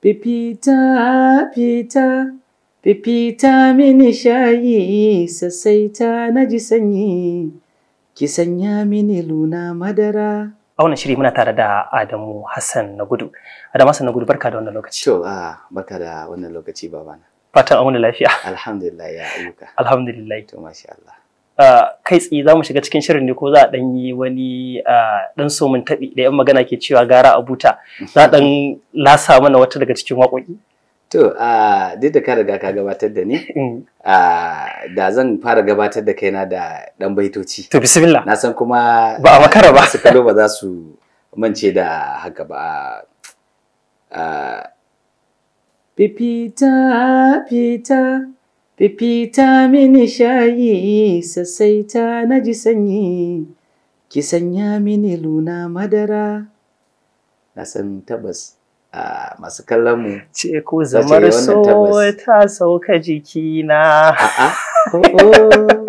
Fifita fita, fifita mini shayi, sassaita na ji sanyi, ki sanya mini luna madara. A wannan shiri muna tare da Adamu Hassan Nagudu. Adamu Hassan Nagudu, barka da wannan lokaci. To, barka da wannan lokaci, babana. Fatan an lafiya. Alhamdulillah, ya ayyuka? Alhamdulillah. To, masha Allah. Kai tsaye za mu shiga cikin shirin ne ko za a ɗan yi wani ɗan somin taɓi da 'yan magana ke cewa gara a buta, za a ɗan lasa mana wata daga cikin waƙoƙi? To, duk da ka riga ka gabatar da ni, da zan fara gabatar da kaina da ɗan baitoci. To, bismillah. Na san kuma ba a makara ba. Su kallo ba za su mance da haka ba. Fifita fita, fifita mini shayi, sassaita na ji sanyi, ki sanya mini luna madara. Na san tabbas masu kallon mu ce ko zamar so ta sauka jikina. A'a. Oh.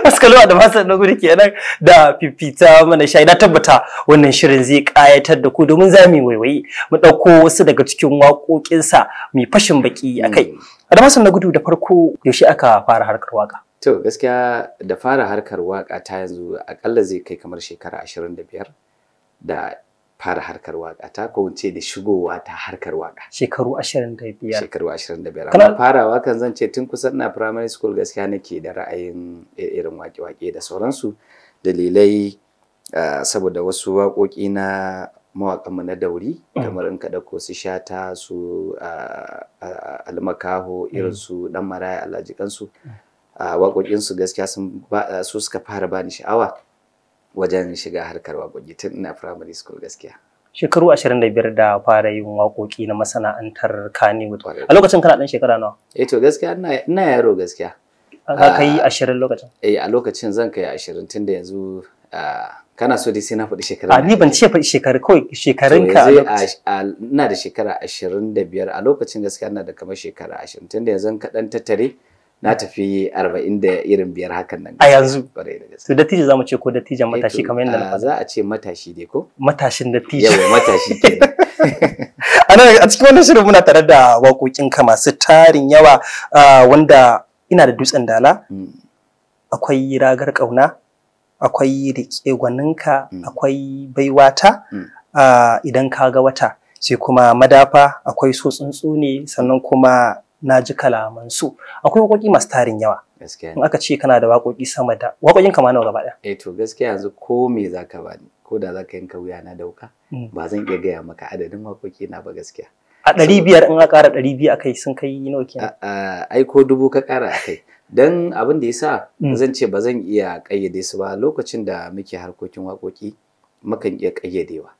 Masu kallo, da masu na gudu kenan da "Fifita mana shayi". Na tabbata wannan shirin zai kayatar da ku, domin za mu waiwayi mu ɗauko wasu daga cikin waƙoƙinsa mai fashin baki a kai. Adamu na gudu, da farko, yaushe aka fara harkar waka? To, gaskiya da fara harkar waka ta yanzu akalla zai kai kamar shekara 25 da fara harkar waka ta, ko in ce da shigowa ta harkar waka. Shekaru 25. Shekaru 25. Amma farawa kan zan ce tun kusan na primary school gaskiya nake da ra'ayin irin wake-wake da sauransu. Dalilai, saboda wasu waƙoƙi na mawaƙanmu na dauri, kamar in ka ɗauko su Shata, su Ali Makaho, irin su Ɗan Maraya, Allah ji kansu. Waƙoƙinsu gaskiya sun su suka fara bani sha'awa wajen shiga harkar waƙoƙi tun ina primary school gaskiya. Shekaru 25 da fara yin waƙoƙi na masana'antar Kannywood. A lokacin kana ɗan shekara nawa? Eh, to, gaskiya ina yaro gaskiya. Ka kai 20 lokacin? Eh, a lokacin zan kai 20, tunda yanzu kana so dai sai na faɗi shekara. A, ni ban ce faɗi shekaru, kawai shekarunka a lokacin. Ina da shekara 25 a lokacin gaskiya, ina da kamar shekara 20, tunda yanzu kaɗan tattare na tafi 40 da irin biyar hakan nan. A yanzu? Kwarai da gaske. To, dattijo zamu ce ko dattijan matashi, kamar yadda na faɗa? Za a ce matashi dai, ko? Matashin dattijo. Yawa, matashi kenan. A cikin wannan shirin muna tare da waƙoƙinka masu tarin yawa, wanda ina da "Dutsen Dala", akwai "Ragar Ƙauna", akwai "Riƙe Gwaninka", akwai "Baiwata", "Idan Ka Ga Wata", sai kuma "Madafa", akwai "So Tsuntsu Ne", sannan kuma "Na Ji Kalaman Su". Akwai waƙoƙi masu tarin yawa. Gaskiya. In aka ce kana da waƙoƙi sama da waƙoƙin kama nawa gaba ɗaya? Eh, to, gaskiya yanzu ko me zaka bani, ko da zaka yanka wuya na dauka, ba zan iya gaya maka adadin waƙoƙi na ba gaskiya. A 500, in aka ƙara 200 akai, sun kai nawa kenan? Ai ko 1000 ka ƙara akai. Dan abin da yasa zan ce ba zan iya ƙayyade su ba, lokacin da muke harkokin waƙoƙi mukan iya ƙayyadewa.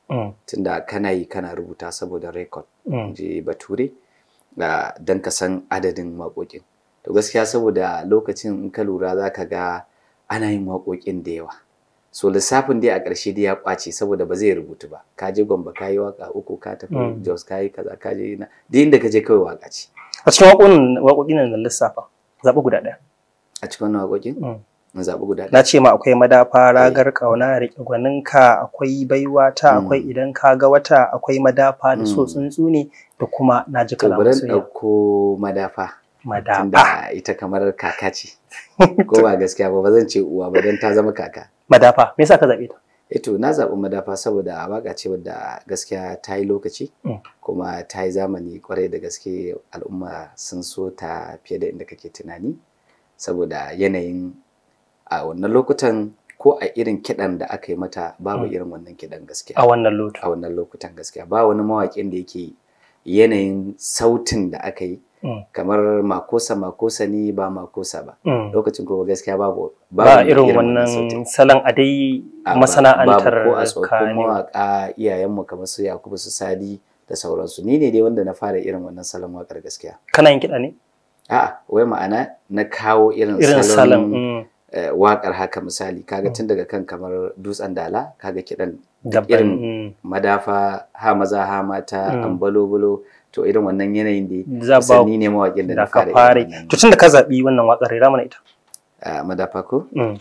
Tunda kana yi kana rubuta saboda record, ji bature, don ka san adadin waƙoƙin. To, gaskiya saboda lokacin in ka lura za ka ga ana yin waƙoƙin da yawa. So lissafin dai a ƙarshe dai ya ƙwace saboda ba zai rubutu ba. Ka je Gombe ka yi waƙa uku, ka tafi Jos ka yi kaza, ka je na duk inda ka je kawai waƙa ce. A cikin waƙoƙin nan da lissafa, zaɓi guda ɗaya. A cikin wannan waƙoƙin? In zaɓi guda ɗaya. Na ce ma akwai "Madafa", "Ragar Ƙauna", "Riƙe Gwaninka", akwai "Baiwata", akwai "Idan Ka Ga Wata", akwai "Madafa" da "So Tsuntsu Ne" da kuma "Na Ji To, Kalaman bari in Soyayya". ɗauko "Madafa". "Madafa". Tunda ita kamar kaka ce. Ko ba gaskiya ba, ba zan ce uwa ba, don ta zama kaka. "Madafa", me yasa ka zaɓe ta? Eh, to, na zaɓi "Madafa" saboda waƙa ce wadda gaskiya ta yi lokaci kuma ta yi zamani kwarai da gaske. Al'umma sun so ta fiye da inda kake tunani, saboda yanayin a wannan lokutan, ko a irin kiɗan da aka yi mata, babu irin wannan kiɗan gaskiya. A wannan lotu. A wannan lokutan gaskiya ba wani mawaƙin da yake yanayin sautin da aka yi, kamar makosa makosa ne, ba makosa ba. Lokacin kuma gaskiya babu Ba mai irin wannan sautin. wannan salon a dai masana'antar Babu, ko a tsofaffin Kannywood. mawaƙa iyayenmu kamar su Yakubu, su Sadi da sauransu. Ni ne dai wanda na fara irin wannan salon waƙar gaskiya. Kana yin kiɗa ne? A'a, wai ma'ana na kawo irin Irin salon. salon waƙar haka. Misali, kaga tun daga kan kamar "Dutsen Dala", kaga kiɗan Daban. irin "Madafa", "Ha Maza Ha Mata", "Ambalo Bulo", to irin wannan yanayin dai Za kusan ba ni ne mawaƙin da na da ka fara fara. irin wannan. To, tun da ka zaɓi wannan waƙar, rera mana ita. "Madafa" ko? Mm.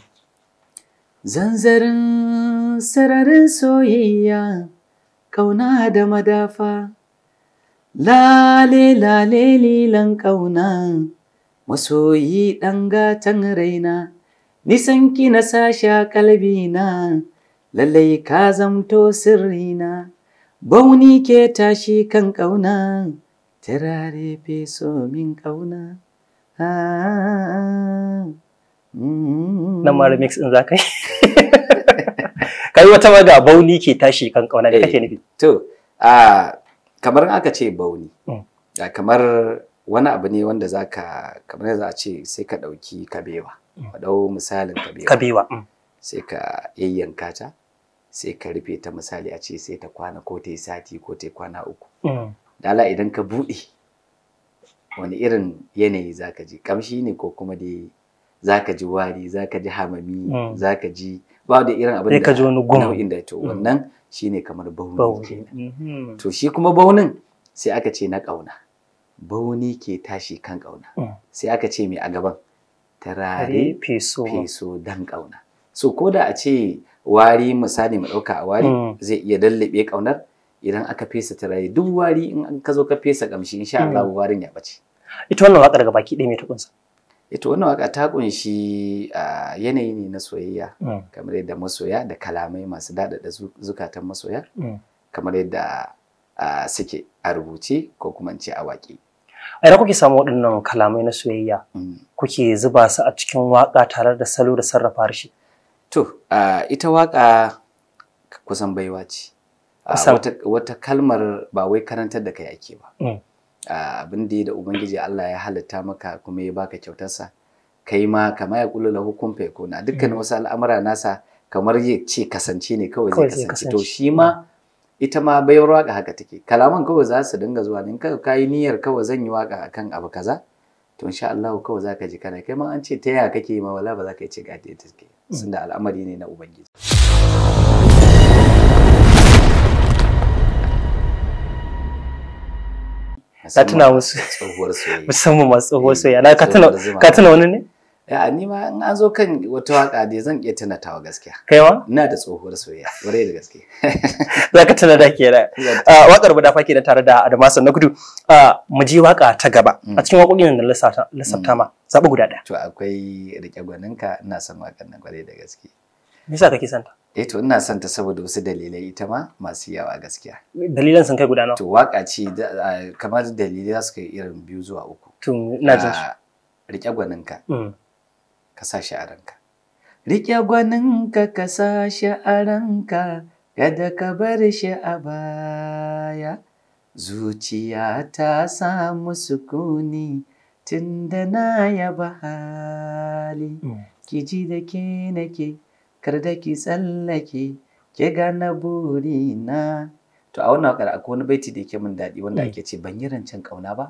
Zanzarin sararin soyayya, kauna da madafa. Lale lale lilan ƙauna, masoyi ɗan gatan raina, nisan ki na sasha kalbina, lallai ka zamto sirrina, bauni ke tashi kan ƙauna, turare feso min ƙauna. Nan ma remix ɗin za ka yi. Ka yi wata maga bauni ke tashi kan ƙauna da kake nufi. To, kamar aka ce bauni, kamar wani abu ne wanda za ka, kamar za a ce sai ka ɗauki kabewa. Ka ɗau misalin kabewa. Kabewa. Sai ka yayyanka ta, sai ka rufe ta, misali a ce sai ta kwana ko ta yi sati ko ta yi kwana 3. Dala idan ka buɗe, wani irin yanayi za ka ji? Kamshi ne ko kuma dai za ka ji wari, za ka ji hamami, za ka ji ba da irin abin da nau'in da to wannan shine kamar bauni kenan. To shi kuma baunin sai aka ce na ƙauna. Bauni ke tashi kan ƙauna. Sai aka ce mai a gaban tarare feso dan ƙauna. So ko da a ce wari, misali mu ɗauka a wari zai iya lallaɓe ƙaunar, idan aka fesa turare duk wari in ka zo ka fesa ƙamshi insha Allah warin ya ɓace. Ita wannan waƙar gaba ki ɗaya mai ta ƙunsa? Ita wannan waƙa ta ƙunshi yanayi ne na soyayya, kamar yadda masoya da kalamai masu daɗaɗa zukatan masoya, kamar yadda suke a rubuce ko kuma in ce a waƙe. A ina kuke samu waɗannan kalamai na soyayya? Kuke zuba su a cikin waƙa tare da salo da sarrafa harshe? To, ita waƙa kusan baiwa ce. Wata kalmar ba wai karantar da kai ake ba. Abin da Ubangiji Allah ya halitta maka kuma ya baka kyautarsa, kai ma kama ya kula lahu kun fa yakuna. Dukkan wasu al'amura nasa kamar ya ce kasance ne kawai zai kasance. To shi ma ita ma baiwar waka haka take. Kalaman kawai za su dinga zuwa ne. In ka yi niyyar kawai zan yi waka akan abu kaza, to insha Allah kawai za ka ji kana kai ma an ce ta yaya kake yi ma wala ba za ka yi ce ga ta take. Sunda al'amari ne na Ubangiji. Ka tuna musu tsohuwar soyayya, musamman masu tsohuwar soyayya. Na ka tuna wani ne? Ya, ni ma in an zo kan wata waka dai zan iya tuna tawa gaskiya. Kai ma? Ina da tsohuwar soyayya, ƙwarai da gaske. Za ka tuna da kenan. Wakar mu da fa kenan tare da Adamu Hassan na Kudu. Mu je waka ta gaba. A cikin waƙoƙin da lissafta ma, zaɓi guda ɗaya. To akwai Riƙe Gwaninka, ina son waƙar nan ƙwarai da gaske. Me yasa kake son ta? Eh to ina son ta saboda wasu dalilai ita ma masu yawa gaskiya. Dalilan sun kai guda nawa? To waka ce kamar dalilai za su kai irin 2 zuwa 3. To ina jin su. Riƙe Gwaninka. Ka sa shi a ranka. Riƙe gwaninka ka sa shi a ranka, kada ka bar shi a baya. Zuciya ta samu sukuni tunda na yaba hali. Ki ji da ke nake, kar da ki tsallake, ki gane burina. To a wannan waƙar akwai wani baiti da yake min daɗi wanda ake ce ban yi rancen ƙauna ba,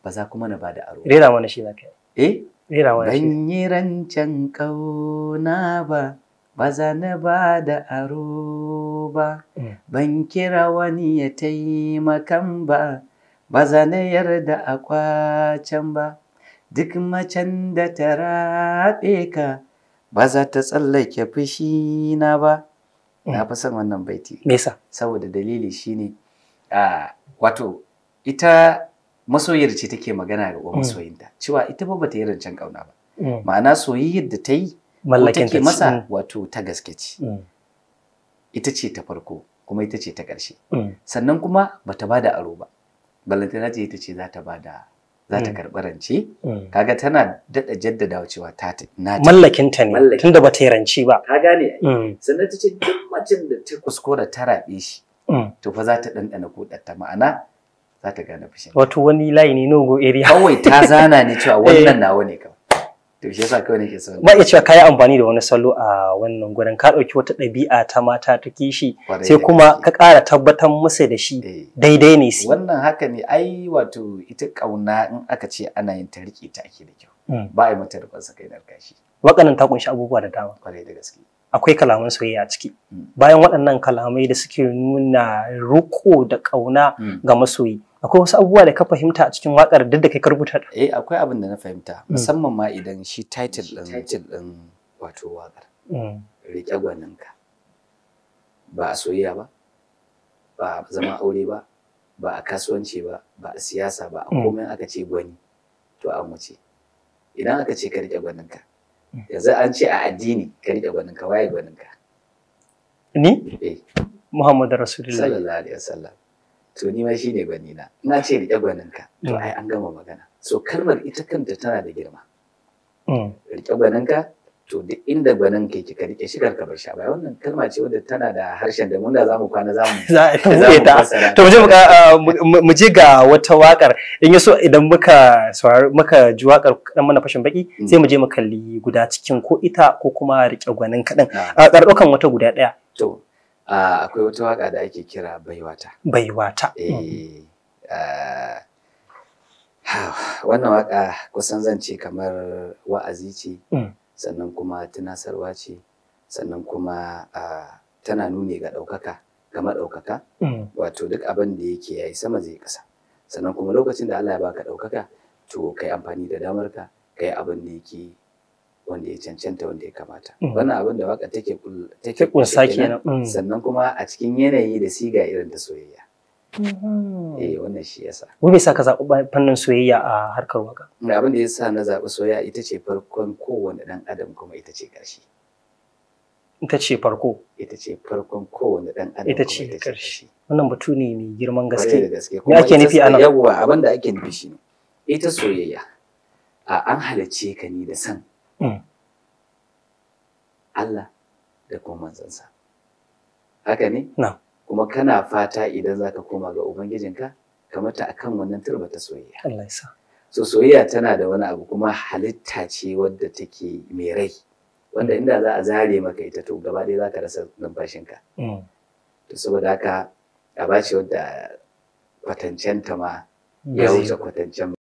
ba za kuma na bada aro. Rera mana shi za ka yi. Eh? Ban yi rancen ƙauna ba, ba za na ba da aro ba, ban kira wani ya taimakan ba, ba za na yarda a kwacen ba, duk macen da ta raɓe ka, ba za ta tsallake fushina ba. Na fi son wannan baiti. Me yasa? Saboda dalili shine, wato ita masoyiyar ce take magana ga uwan masoyinta cewa ita ba bata yi rancen ƙauna ba. Ma'ana soyayyar da ta yi ko take masa wato ta gaske ce. Ita ce ta farko kuma ita ce ta ƙarshe. Sannan kuma bata ba da aro ba. Ballantana ce ita ce za ta ba da za ta karɓi rance. Kaga tana daɗa jaddadawa cewa ta na mallakinta ne tunda bata yi rance ba. Ka gane? Sannan ta ce duk macen da ta kuskura ta raɓe shi to fa za ta ɗanɗana kuɗarta, ma'ana za ta gane fushin. Wato wani layi ne no go area. Kawai ta zana ne cewa wannan nawa ne kawai. To shi yasa kawai nake son. Ba iya cewa ka yi amfani da wani salo a wannan gurin, ka ɗauki wata ɗabi'a ta mata ta kishi sai kuma ka ƙara tabbatar musu da shi daidai ne su. Wannan haka ne ai, wato ita ƙauna in aka ce ana yin ta riƙe ta ake da kyau. Ba a yi mata rikon sa kai narkashi. Waƙanan ta ƙunshi abubuwa da dama. Kwarai da gaske. Akwai kalaman soyayya a ciki. Bayan waɗannan kalamai da suke nuna riƙo da ƙauna ga masoyi, akwai wasu abubuwa da ka fahimta a cikin waƙar duk da kai ka rubuta ta? Eh, akwai abin da na fahimta, musamman ma idan shi title ɗin wato waƙar. Riƙe gwaninka. Ba a soyayya ba, ba a zama aure ba, Ba a kasuwanci ba, ba a siyasa ba, a komai aka ce gwani to an wuce. Idan aka ce ka riƙe gwaninka, yanzu an ce a addini ka riƙe gwaninka, waye gwaninka? Ni? Eh. Muhammadu Rasulullahi. Sallallahu alaihi wasallam. To ni ma shine gwanina. Ina ce riƙe gwaninka, to ai an gama magana. So kalmar ita kanta tana da girma. Riƙe gwaninka, to duk inda gwaninka yake ka riƙe shi, kar ka bar shi a baya. Wannan kalma ce wadda tana da harshen da mun da zamu kwana zamu Za a buɗe ta. To mu je ga wata waƙar. In yaso idan muka saurari, muka ji waƙar dan mana fashin baki, sai mu je mu kalli guda cikin ko ita ko kuma riƙe gwaninka din. A ɗaukan wata guda ɗaya. To akwai wata waƙa da ake kira Baiwata. Baiwata. Eh, wannan waƙa kusan zan ce kamar wa'azi ce, sannan kuma tunasarwa ce, sannan kuma tana nuni ga ɗaukaka, ga maɗaukaka, wato duk abin da yake yayi sama zai ƙasa. Sannan kuma lokacin da Allah ya baka ɗaukaka, to kai amfani da damar ka, kai abin da yake wanda ya cancanta, wanda ya kamata. Wannan abin da waka take take kunsa kenan. Sannan kuma a cikin yanayi da siga irin ta soyayya. Eh, wannan shi yasa. Wai me yasa ka zaɓi fannin soyayya a harkar waka? Abin da yasa na zaɓi soyayya, ita ce farkon kowane ɗan adam kuma ita ce ƙarshe. Ita ce farko. Ita ce farkon kowane ɗan adam. Ita ce ƙarshe. Wannan batu ne mai girman Kwarai da gaske. gaske. Me ake nufi a nan? Yawwa, abin da ake nufi shine ita soyayya an halicce ka ne da san Allah da kuma manzansa. Haka ne? Na. Kuma kana fata idan zaka koma ga Ubangijinka ka mata akan wannan turba ta soyayya. Allah ya sa. So soyayya tana da wani abu, kuma halitta ce wadda take mai rai, wanda inda za a zare maka ita, to gaba ɗaya za ka rasa numfashinka. To saboda haka aba ce wadda kwatancenta ma ya wuce kwatancen.